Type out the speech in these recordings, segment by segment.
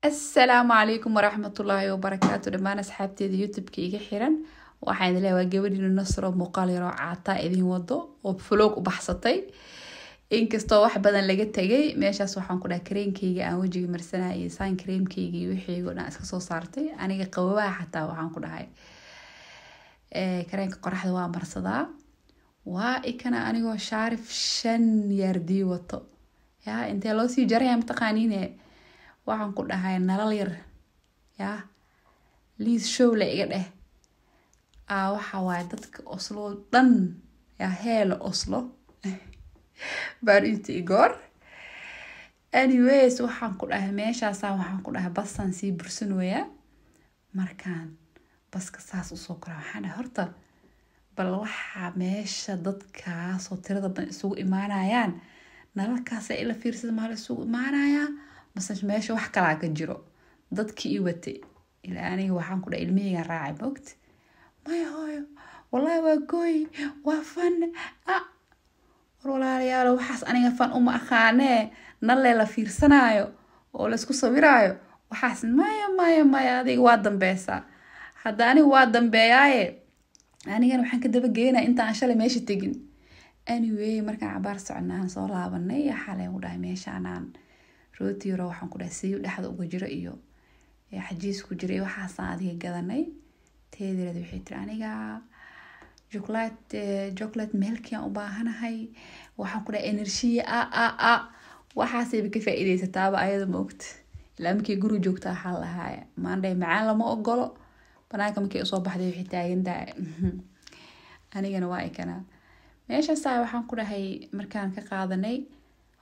Asalaamu calaykum waraxmatullaahi wabarakaatu dhammaan asxaabteeda YouTube-ka iga xiran. Waxaan idin leeyahay waa gabadhiina Nasro, muuqaal yaroo caataa idin wado oo vlog u baxsatay, inkastoo wax badan laga tegay meeshaas. Waxaan ku dhahay kareemkeyga aan wejiga marsanayay iyo sun creamkeyga iyo wixii oo dhan iska soo saartay. Aniga qababaha xataa waxaan ku dhahay kareenka qoraxda waa marsadaa. Waa ikana anigoo shaarif 5 yaardii wato yaa intee loo sii jaraya mataqaaniine. Waxaan ku dhahay nalal yar yaa liis show la iga dheh. Waxa waaye dadka Oslo dhan yaa heelo Oslo baan inta igoor. Anyways, waxaan ku dhahay meeshaasaa waxaan ku dhahay basaan sii bursanooyaa. Markaan baska saas usoo kora, waxaan dhahay horta bal waxaa meesha dadkaasoo tirada badan isugu imaanayaan, nalalkaasa ila fiirsada, maa la isugu imaanayaa mase meesha wax kalaa ka jiro? Dadkii i watay ilaa aniga waxaan ku dhahay ilmihaygaan raacay moogta. Maya hooyo, wallahi waa gooy, waa fun. Ah, war walaalayaalo, waxaas aniga fun uma aqaanee. Nalle la fiirsanaayo oo laisku sawiraayo waxaas, maya maya maya, adiga waa dambeysaa. Hadda aniga waa dambeeyaaye, anigana waxaan ka dabageynaa intaan shalay meesha tegin. Anyway, markaan cabaar soconaan soo laabanay. Xalay u dhahay meeshaanaan rooti yaro waxaan ku dhahay siyu dhexda uga jiro iyo xajiis ku jira iyo waxaasaan adiga gadanay. Teedirad waxay tiri aniga chocolate milkian u baahanahay. Waxaan ku dhahay energy a a a waxaasayba ka faa'iidaysataaba ayada maogta. Ilaa markay guriga joogta waxaa lahaa maandhay macaan lama ogolo. Banaanka markay usoo baxday waxay taagan tahay anigana waa ikanaa meeshaasaa. Waxaan ku dhahay markaan ka qaadanay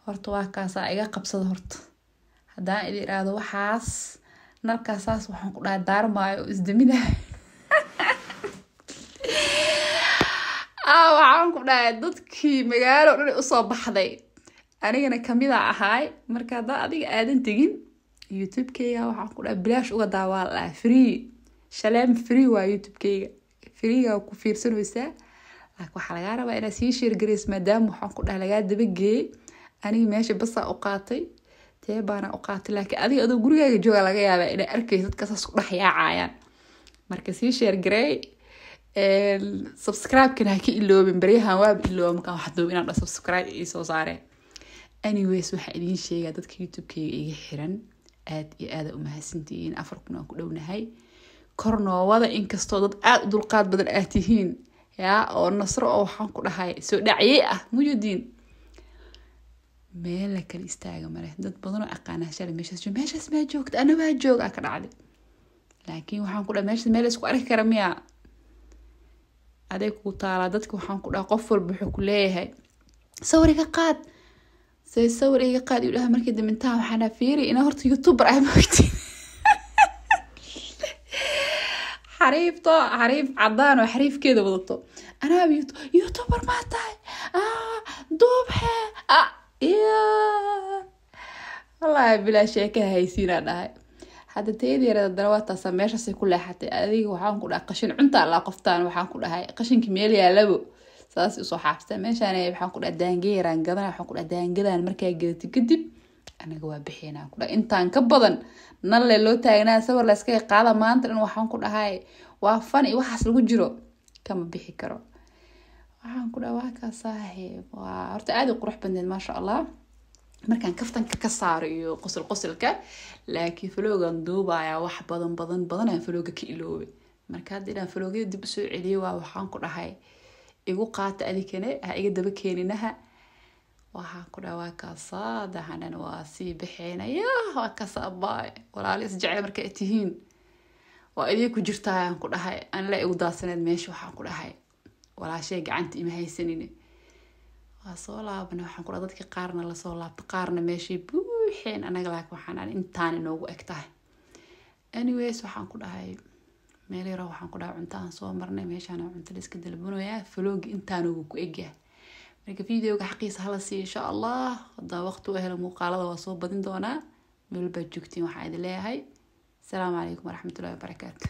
horta waa kaasaa iga qabsada. Horta haddaan idin iraahdo waxaas nalkaasaas waxaan ku dhahay daarmaayo oo isdaminayo. Waxaan ku dhahay dadkii magaalo dhan usoo baxday, anigana kamida ahaay. Marka haddaa adiga aadan tegin YouTube-keyga, waxaan ku dhahay bilaash uga daawaa lahaa, free shaleem, free waa YouTube-keyga, freega ku fiirsanaysaa. Laakiin waxaa lagaa rabaa inaad sii share gareyso, maadaama waxaan ku dhahay lagaa dabageeyey. Aniga meesha basaa u qaatay, tee baana u qaatay, laakiin adiga adoo gurigaaga jooga laga yaabaa inay arkayso dadka saas ku dhex yaacayaan. Marka sii share gareey, subscribe-kana ha ka iloobin. Baryahan waaba ilooba markaan wax duub inaan dha subscribe ii soo saare. Anyways, waxaa idiin sheegaa dadka YouTube-keyga iga xiran aad iyo aada u mahadsantihiin. 4000 aan ku dhownahay, kor noowada. Inkastoo dad aada u dulqaad badan aad tihiin yaa oo Nasro oo waxaan ku dhahay soo dhacyey ah mujudiin meel la kala istaaga male. Dad badan oo aqaanaa shalay meeshaas joog, meeshaas maa joogta, ana waa joog aa ka dhacday. Laakiin waxaan ku dhahay meeshaas meel isku arki kara miyaa? Aday kugu taalaa. Dadka waxaan ku dhahay qof walba wuxuu ku leeyahay sawir iga qaad, say sawir iga qaad iyu dhaha. Markii dambe intaan waxaan dhaha fiiri inaa horta YouTuber ah moogti, xariifto xariif cadaan oo xariifkeeda wadato. Anaaba YouTuber maa tahay? Duubxe ya wallaahi bilaa sheekaha haysiinaa dhahay. Hadda teedi yareed haddana waa taasaa meeshaasay ku leexatay. Adiga waxaan ku dhahay qashin cunta allaa qoftaan. Waxaan ku dhahay qashinki meel yaalabo saas usoo xaabsata meeshaan. Waxaan ku dhahay daange yaraan gadana. Waxaan ku dhahay daangadan markaa gadatid kadib anaga waa bixinaa. Ku dhahay intaan ka badan nalle loo taagnaa, sawir la iskaga qaada maanta dhan. Waxaan ku dhahay waa fun iyo waxaas lagu jiro kama bixi karo. Waxaan ku dhahay waa kaasaahe, waa horta aad u qurux badneed, maasha Allah, markaan kaftanka ka saaro iyo qosol qosolka. Laakiin vlogan duubaya wax badan badan badan aan vloga ka iloobay. Marka hadda inaan vlogyada dib usoo celiyo waa waxaan ku dhahay igu qaata, adikane ha iga daba keeninaha. Waxaan ku dhahay waa kaasaa dahanan, waa sii bixinaya, waa kaasa abaay. Walaali isjecel marka ay tihiin waa idin ku jirtaa. Aan ku dhahay anla igu daadsaneed meesha. Waxaan ku dhahay walaashay gacanta ima haysanine, waa soo laabanay. Waxaan ku dhahay dadkii qaarna lasoo laabta, qaarna meeshay buuxeen anaga, laakiin waxaan aan intaan inoogu eg tahay. Anyways, waxaan ku dhahay meel yaro waxaan ku dhahay cunto aan soo marnay. Meeshaan cunto la iska dalbanayaa. Vlogi intaanugu ku egyahay. Marka videoga xaqiisa hala siiyo insha Allah. Haddaa waqti u helo muuqaalada waa soo badin doonaa. Meel baad joogtiin, waxaa idin leeyahay asalaamu calaykum waraxmatullahi wabarakaatu.